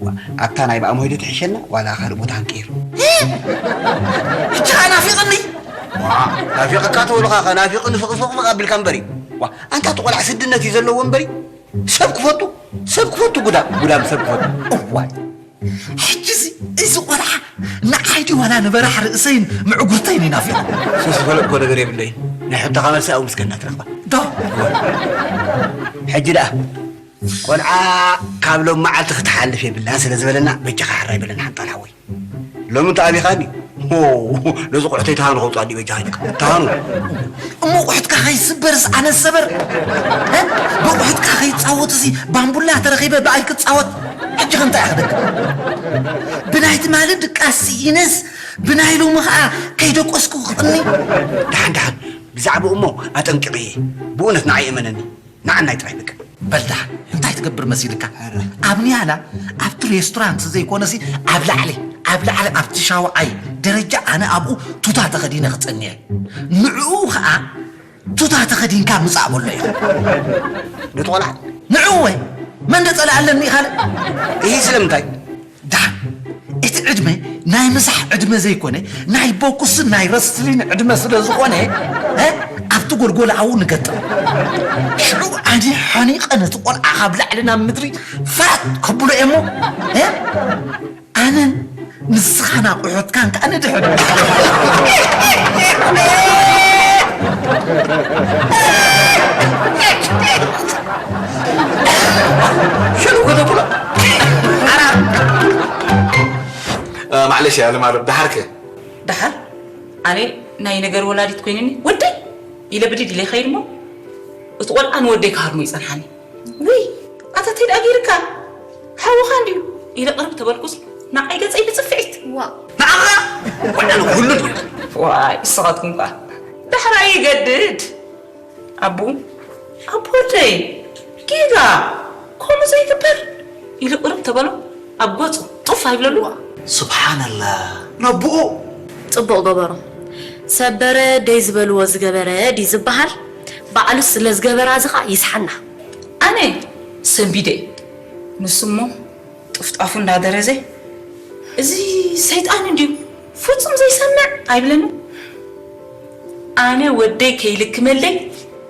ዋ፣ ኣብታ ናይ ብኣሞይዶ ትሕሸና ዋላ ካልእ ቦታ ክንቀይር። ሕጂ ኸኣ ናፊቕኒ? ዋ፣ ናፊቕካ ተበሉኻ ኸ ናፊቕኒ ፍቕፍቕ ኣቢልካ እምበሪ። ዋ፣ ኣንታ እቲ ቆልዓ ስድነት እዩ ዘለዎ እምበሪ። ሰብ ክፈቱ፣ ሰብ ክፈቱ፣ ጉዳም፣ ጉዳም ሰብ ክፈቱ። እዋይ፣ ሕጂሲ እዚ ቆልዓ ንዓይ ድዩ ዋላ ንበራሕ ርእሰይን ምዕጉርተይን ይናፊቕ? ሱስ ዝፈለጥኮ ነገር የብለይን። ናይ ሕቶኻ መልሲ ኣብኡ ምስ ገና ትረኽባ። ዶ? ሕጂ ደኣ ቆልዓ ካብ ሎም መዓልቲ ክትሓልፍ የብላን ስለ ዝበለና በጃኻ ሕራይ በለና ሓንጣል ሓወይ። ሎሚ እንተ ኣቢኻኒ፣ ሆ፣ ነዚ ቁሕተይ ተሃኑ ከውፅኣ እንዲ በጃኻ ኢልካ። ተሃኑ። እሞ ቁሕትካ ከይስበርስ ኣነ ሰበር? እ? ብቁሕትካ ከይጻወትሲ ባምቡላ ተረኺበ ብኣይ ክጻወት? ሕጂ ከ እንታይ ኣኽደካ? ብናይ ትማሊ ድቃስ ስኢነስ ብናይ ሎሚ ኸኣ ከይደቆስኩ ክቕኒ? ደሓን፣ ደሓን። ብዛዕባኡ እሞ ኣጠንቂቐ እየ። ብእውነት ንዓይ እመነኒ። ንዓናይ ጥራይ በቃ። በል ደሓን፣ እንታይ ትገብር መሲልካ? ኧረ። ኣብ ንያላ፣ ኣብቲ ሬስቶራንት ዘይኮነሲ፣ ኣብ ላዕሊ፣ ኣብ ላዕሊ፣ ኣብቲ ሻውዓይ ደረጃ ኣነ ኣብኡ ቱታ ተኸዲነ ክጸንየ። ንዕኡ ኸኣ ቱታ ተኸዲንካ ምጻእ በሎ ኢኻ። ነቲ ቆልዓ? ንዕኡ ወይ? መን ደጸለ ኣለኒ ኢኻ? እሂ፣ ስለምንታይ? ደሓን፣ እቲ ዕድመ ናይ ምሳሕ ዕድመ ዘይኮነ፣ ናይ ቦክስን ናይ ረስትሊን ዕድመ ስለ ዝኾነ፣ እ፣ ኣብቲ ጎልጎል ኣብኡ ንገጥም። ሽዑ ኣነ ሓኒቐ ነቲ ቆልዓ ካብ ላዕሊ ናብ ምድሪ ፋት ከብሎ እየ እሞ፣ እ፣ ኣነን ንስኻን ኣቑሑትካን ከኣ ንድሕን። ሽዑ ከተብሎ። እ፣ ማዕለሽ እያ ለማለም፣ ደሓር ከ? ደሓር? ኣነ ናይ ነገር ወላዲት ኮይንኒ፣ ወደይ ኢለ ብድድ ኢለ ይኸይድ እሞ፣ እቲ ቆልዓ ንወደይ ክሃርሞ ይጸንሓኒ። ውይ፣ ኣታ ታይ ደኣ ገይርካ? ሓውኻ እንድዩ ኢለ ቅርብ ተበልኩስ፣ ንዓይ ገጸይ ብጽፍዒት። ዋእ። ንዓኻ? ዋዕላ ንኹሉ ድዩ? ዋይ፣ ንስኻትኩም ከኣ። ዳሕራይ ይገድድ። ኣቡ፣ ኣቡ ወደይ፣ ጌጋ፣ ከምኡ ዘይግበር ኢሉ ቅርብ ተበሎ፣ ኣብ ገጹ ጡፍ ኣይብለሉ። ሱብሓነላህ፣ ነብኡ። ጽቡቕ ገበሩ። ሰበረ ደይ ዝበልዎ ዝገበረ ድዩ ዝበሃል? ባዕሉ ስለ ዝገበራ እዚ ኸኣ ይስሓና። ኣነ ሰንቢደ። ንሱ እሞ ጥፍጣፉ እንዳደረዘ፣ "እዚ ሰይጣን እንድዩ፣ ፍጹም ዘይሰምዕ" ኣይብለንን። ኣነ ወደይ ከይልክመለይ፣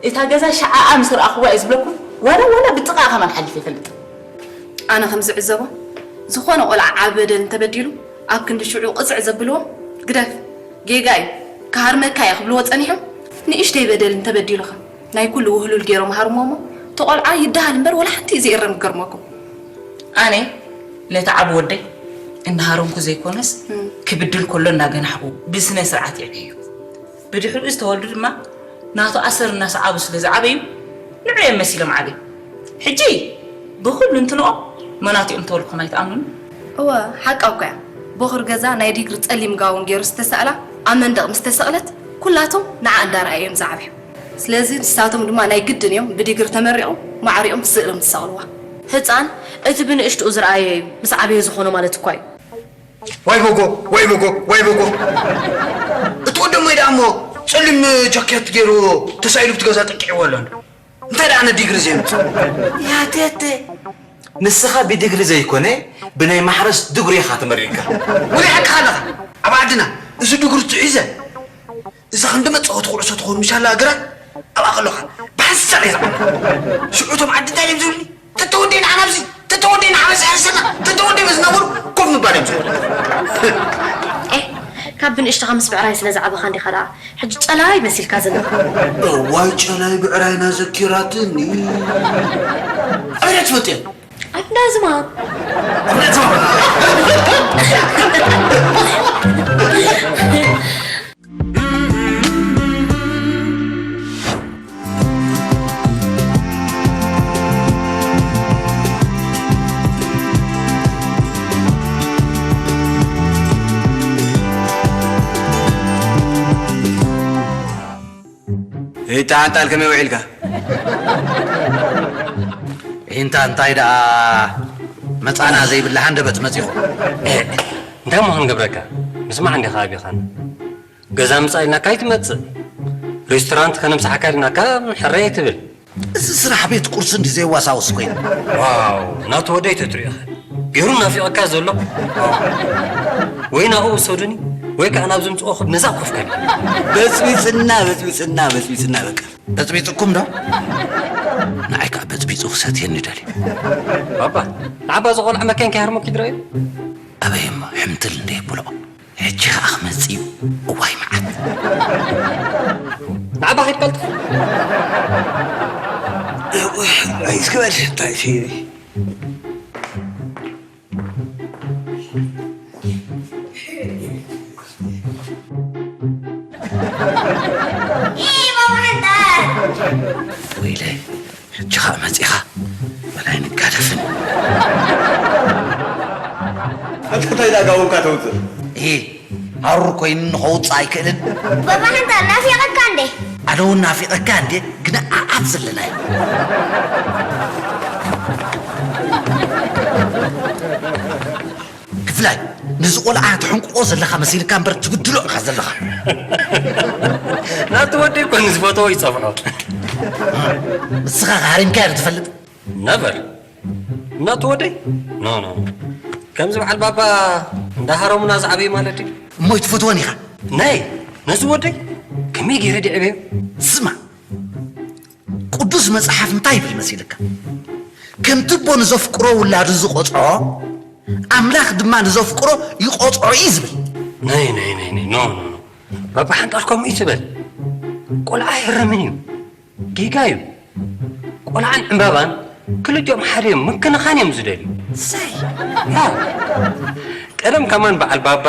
እታ ገዛ ሸዓኣ ምስ ረኣኽዋ እየ ዝብለኩም፣ ዋላ፣ ዋላ ብጥቓ ከማን ሓሊፈ ኣይፈልጥን። ኣነ ከም ዝዕዘቦ፣ ዝኾነ ቆልዓ ዓቢ በደል እንተበዲሉ፣ ኣብ ክንዲ ሽዑ ቅጽዕ ዘብልዎ፣ "ግደፍ፣ ጌጋ እዩ፣ ክሃርመካ እየ" ክብልዎ ጸኒሖም፣ ንእሽተይ በደል እንተበዲሉኻ፣ ናይ ኩሉ ውህሉል ገይሮም ሃርሞ እሞ፣ እቲ ቆልዓ ይደሃል እምበር፣ ወላ ሓንቲ እዩ ዘይእረም፣ ክገርመኩም። ኣነ ነቲ ዓቢ ወደይ እናሃረምኩ ዘይኮነስ፣ እም። ክብድል ከሎ እናገናሕኩ ብስነ ስርዓት የዕብየዮ። ብድሕሪኡ ዝተወልዱ ድማ ናቱ ኣሰር እናሰዓቡ ስለ ዝዓበዩ፣ ንዑ እዮም መሲሎም ዓብዮም። ሕጂ ብኹሉ እንትንኦም መናቱ እዮም ተበልኩም ኣይትኣምኑን? እወ፣ ሓቃ እኮ እያ። ቦኽሪ ገዛ ናይ ዲግሪ ጸሊም ጋውን ገይሩ ዝተሳእላ ኣብ መንደቕ ምስ ተሰቕለት፣ ኩላቶም ንዓ እንዳረኣዩ እዮም ዝዓብዩ። ስለዚ ንሳቶም ድማ ናይ ግድን እዮም ብዲግሪ ተመሪቖም ማዕሪኦም ስእሎም ዝሰቕልዋ። ህጻን እቲ ብንእሽትኡ ዝረኣዮ እዩ ምስ ዓበየ ዝኾኖ ማለት እኳ እዩ። ዋይ በጎ፣ ዋይ በጎ፣ ዋይ በጎ። እቲ ወደሞይ ደኣ እሞ ጸሊም ጃኬት ገይሩ ተሳኢሉ ብቲ ገዛ ጠቂዕዎ ኣሎ። እንታይ ደኣ ነዲግሪ ዘይምጽእ? ያቴቴ፣ ንስኻ ብዲግሪ ዘይኮነ ብናይ ማሕረስ ድግሪ ኢኻ ተመሪቕካ። ወላ ሓቅኻ ኣለኻ። ኣብ ዓድና እዚ ድግሪ ትሒዘ፣ እዛ ክንዲ መጻወቲ ኩዕሶ ትኾኑ ምሻላ እግራ ኣብኣ ከለኻ ብሓንሳብ እየ ዝዓቢ። ሽዑ እቶም ዓዲ እንታይ እዮም ዝብልኒ? ተተወደይ ንዓና ኣብዚ፣ ተተወደይ ንዓና ኣብዚ ሓሪሰና፣ ተተወደይ በዚ እናበሉ ኮፍ ምባል እዮም ዝብሉ። ኤህ፣ ካብ ብንእሽቶኻ ምስ ብዕራይ ስለ ዝዓበኻ እንዲኻ ደኣ ሕጂ ጨላይ መሲልካ ዘለኻ። እዋይ ጨላይ ብዕራይና ዘኪራትኒ። ኣበይ ትፈልጥዮ? ዳዝማት። እታ ሓንጣል ከመይ ውዒልካ? ኢንታ እንታይ ደኣ መጻና ዘይብላ ሃንደበት መጺኹ። እንታይ እሞ ክንገብረካ? ምስማዕ እንዲኻ ኣቢኻና። ገዛ ምጻእ ኢልናካ ኣይትመጽእ። ሬስቶራንት ከነምጽሓካ ኢልናካ ሕረይ ኣይትብል። እዚ ስራሕ ቤት ቁርሲ እንዲ ዘየዋሳውስ ኮይኑ። ዋው፣ ናቱ ወደይ ተትሪኦ ኢኻ። ገይሩ ናፊቐካ ዘሎ። ወይ ናብኡ ውሰዱኒ፣ ወይ ከኣ ናብ ዝምጽኦ ክብ ነዛ ኮፍ ከል። በጽቢጽና፣ በጽቢጽና፣ በጽቢጽና በቃ። በጽቢጽኩም ዶ? ንዓይ ከኣ በጽቢጹ ክሰትየኒ ደልዩ። ባባ፣ ንዓባ ዝቖልዓ መካይን ከይሃርመኪ ድረዩ? ኣበይ እሞ ሕምትል እንደ የብሎ። ሕጂ ከኣ ክመጽእ እዩ። እዋይ መዓት። ንዓባ ኸይድ ቀልጥፍ። ኣይስክበል እንታይ ሲሪ። ወይለይ፣ ሕጂ ኸኣ መጺኻ? በላይ ንጋደፍን። ኣንታ እንታይ ዳጋውካ ተውጽእ? ኢ፣ ሃሩር ኮይኑ ንኸውጽእ ኣይክእልን። ባባ ሓንታ ናፊቐካ እንዴ? ኣነ እውን ናፊቐካ እንዴ? ግን ኣኣብ ዘለናዮ። ክፍላይ፣ ነዚ ቆልዓ ትሕንቅቆ ዘለኻ መሲልካ እምበር ትብድሎ ኢኻ ዘለኻ። ናቱ ወደይ እኮ ንዝፈተዎ ይጸፍዖ። ንስኻ ሃሪምካዮ ዶ ትፈልጥ? ነቨር። ናቱ ወደይ? ኖ፣ ኖ፣ ኖ። ከምዚ በዓል ባባ እንዳሃረሙና ዝዓበዩ ማለት እዩ። እሞ ይትፈትወን ኢኻ? ናይ፣ ነዚ ወደይ ከመይ ገይረ ድዕበዮ? ስማ፣ ቅዱስ መጽሓፍ እንታይ ይብል መሲልካ? ከምቲ ኣቦ ንዘፍቅሮ ውላዱ ዝቖጽዖ፣ ኣምላኽ ድማ ንዘፍቅሮ ይቖጽዖ እዩ ዝብል። ናይ፣ ናይ፣ ናይ፣ ናይ፣ ኖ፣ ኖ፣ ኖ። ባባ ሓንጣል ከምኡ ይትበል። ቆልዓ ኣይህረምን እዩ። ጌጋ እዩ። ቆልዓን ዕምባባን ክልቲኦም ሓደ እዮም፣ ምክንኻን እዮም ዝደልዩ። ሰይ! ያ! ቀደም ከማን በዓል ባባ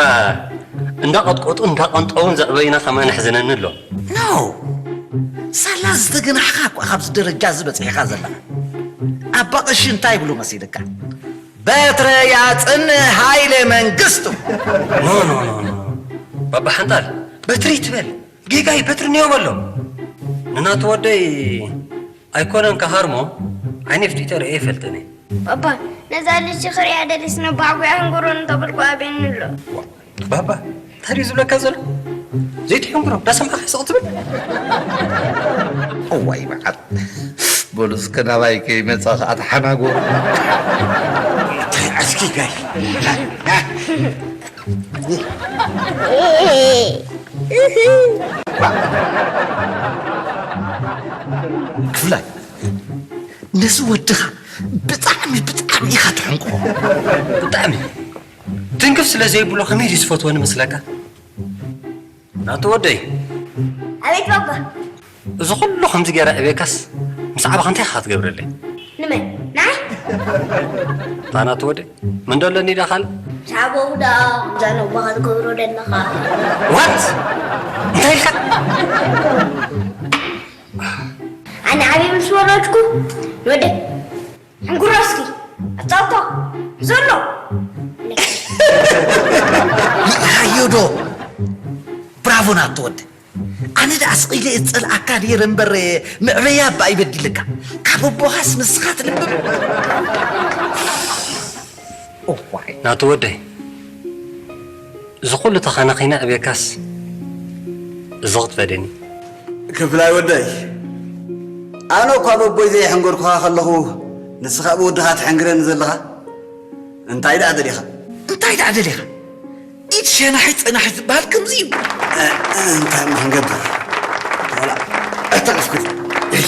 እንዳቐጥቀጡ እንዳቐንጠውን ዘዕበዩና ከማን ኣሕዝነኒ ኣሎ። ኖ! ሳላ ዝተገናሕኻ እኳ ካብዚ ደረጃ እዚ በጺሕኻ ዘለኻ። ኣባ ቀሺ እንታይ ይብሉ መሲልካ? በትረ ያጽን ኃይለ መንግስቱ። ኖ፣ ኖ፣ ኖ፣ ኖ። ባባ ሓንጣል፣ በትሪ ትበል። ጌጋይ በትሪ እኒኦ በሎ። ንናቱ ወደይ ኣይኮነን ከሃርሞ፣ ዓይነ ፍጢጠ ርእየ ይፈልጥን እየ። ባባ፣ ነዛ ልጅ ክርእያ ደሊስ ነባዕጉያ ህንጎሮን እንተበልኩ ኣቤኒ ኣሎ። ዋ፣ ባባ፣ እንታይ ድዩ ዝብለካ ዘሎ? ዘይትሕንግሮ፣ እንዳሰማዕካ ስቕ ትብል? እዋይ መዓት። በሉ እስከ ናባይ ከይመጻ ኸዓ ተሓናጎሩ። እንታይ ዓስኪ ጋይ? ክፍላይ፣ ነዚ ወድኻ ብጣዕሚ፣ ብጣዕሚ ኢኻ ትሕንቅፎ። ብጣዕሚ። ትንክፍ ስለ ዘይብሎ ከመይ ድዩ ዝፈትወኒ መስለካ? ናቱ ወደይ። ኣቤት ባባ። እዚ ኩሉ ከምዚ ገይረ ዕቤካስ ምስ ዓበኻ እንታይ ኢኻ ክትገብረለይ? ንመን? ንዓይ? እታ ናቱ ወደይ። መን ዶ ኣለኒ ኢዳ ካልእ? ምስ ዓበኹ ደኣ ከምዛ ነቦኻ ትገብሮ ዘለኻ። ዋት? እንታይ ኢልካ? ኣነ ዓብየ ምስ ወረድኩ ንወደይ ሕንጉሮ እስኪ ኣጻውቶ ዘሎ። ይርኣዮ ዶ? ብራቮ ናቱ ወደይ። ኣነ ደኣ ስቕ ኢለ እጸልኣካ ነይረ እምበር፣ ምዕበያ እባ ይበድለካ። ካብ ኣቦኻስ ንስኻ ትልብም። እዋይ። ናቱ ወደይ፣ እዚ ኩሉ ተኸናኺነ ዕቤካስ፣ እዚ ክትፈደኒ። ክፍላይ ወደይ፣ ኣነ እኳ በቦይ ዘየሕንገርኩኻ ከለኹ፣ ንስኻ ብወድኻ ትሕንግረኒ ዘለኻ? እንታይ ደኣ ደሊኻ? እንታይ ደኣ ደሊኻ? ኢድ ሸናሒ ጸናሒ ዝበሃል ከምዚ እዩ። እ-፣ እ-፣ እንታይ እሞ ክንገብር? ዋላ እተረፍኩት። እይ።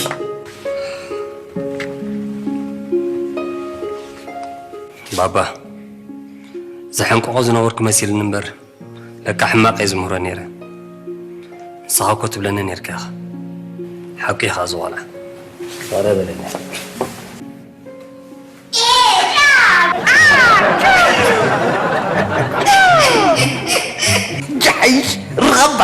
ባባ፣ ዘሐንቅቖ ዝነበርኩ መሲልኒ እምበር፣ ለካ ሕማቕ እየ ዝምህሮ ነይረ። ንስኻ እኮ ትብለኒ ነይርካ ኢኻ። ሓቂ ኢኻ እዚ ቆልዓ። ዋላ በለኒ። እይ፣ ርኸባ።